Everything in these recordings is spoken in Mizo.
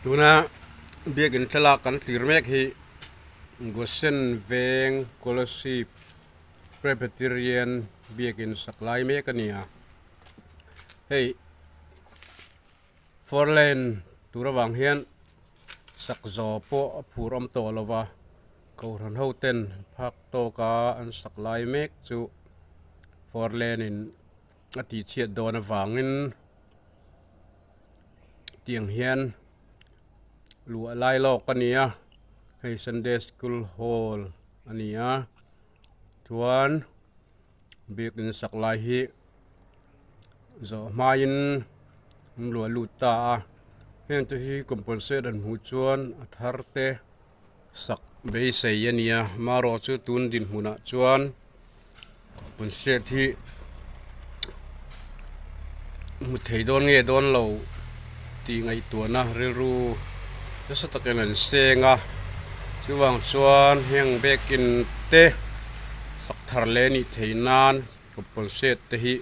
Tuna biakin thlalak kan tlir mek hi Gosen veng Kolasib Presbyterian biakin sak lai mek a ni a, hei four lane tur avang hian sak zaw pawh a phur awm tawh lo va, kohhran ho ten phak tawka an sak lai mek chu four lane in a tihchhiat dawn avangin tiang hian luah lai lawk a ni a hei sunday school hall a ni a chuan biakin sak lai hi zawh hmain an luah lut ta a heng te hi compensate an hmuh chuan a thar te sak beisei a ni a marawh chu tun dinhmunah chuan compensate hi hmu thei dawn nge dawn lo tih ngaihtuahna rilru nasa takin an seng a chuvang chuan heng biakin te sak thar leh a nih theih nan compensate te hi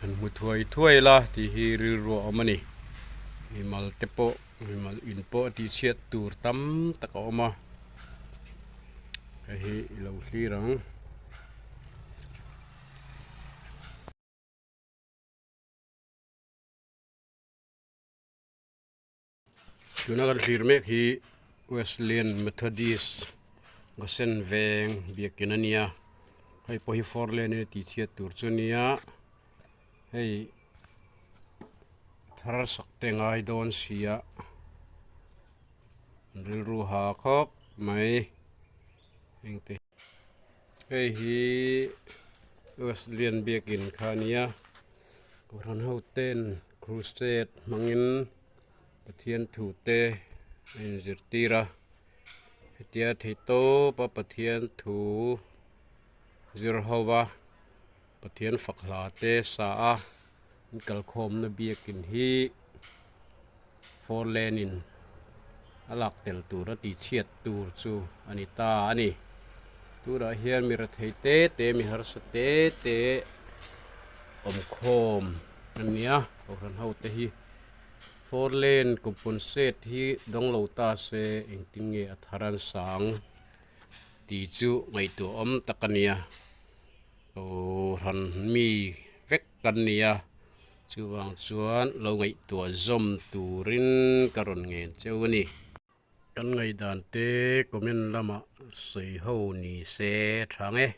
han hmu thuai thuai la tih hi rilru a awm a ni mimal te pawh. Mimal in pawh a tihchhiat tur tam tak a awm a hei hi i lo thlir ang. Tuna kan thlir mek hi Wesleyan Methodist Gosen veng biakin a nia hei pawh hi four lane a tihchhiat tur chu a nia hei. Thar sak te ngai dawn sia an rilru ha khawp mai engte hei hi Wesleyan biakin kha a nia kohhran ho ten crusade hmangin Pathian thu te a inzirtir a hetia theihtawp a Pathian thu zir ho va Pathian fak hla te sa a an kalkhawmna biakin hi four lane in a lak tel tur a tihchhiat tur chu a ni ta a ni. Tunah hian mi rethei te te mi harsa te te awmkhawm a nia kohhran ho te hi four lane compensate hi dawng lo ta se engtin nge a thar an sang tih chu ngaihtuah awm tak a nia. Kohhran mi vek kan ni a, chuvang chuan lo ngaihtuah zawm turin ka rawn ngen cheu a ni. Kan ngaihdan te comment lamah sawi ho ni se tha nge.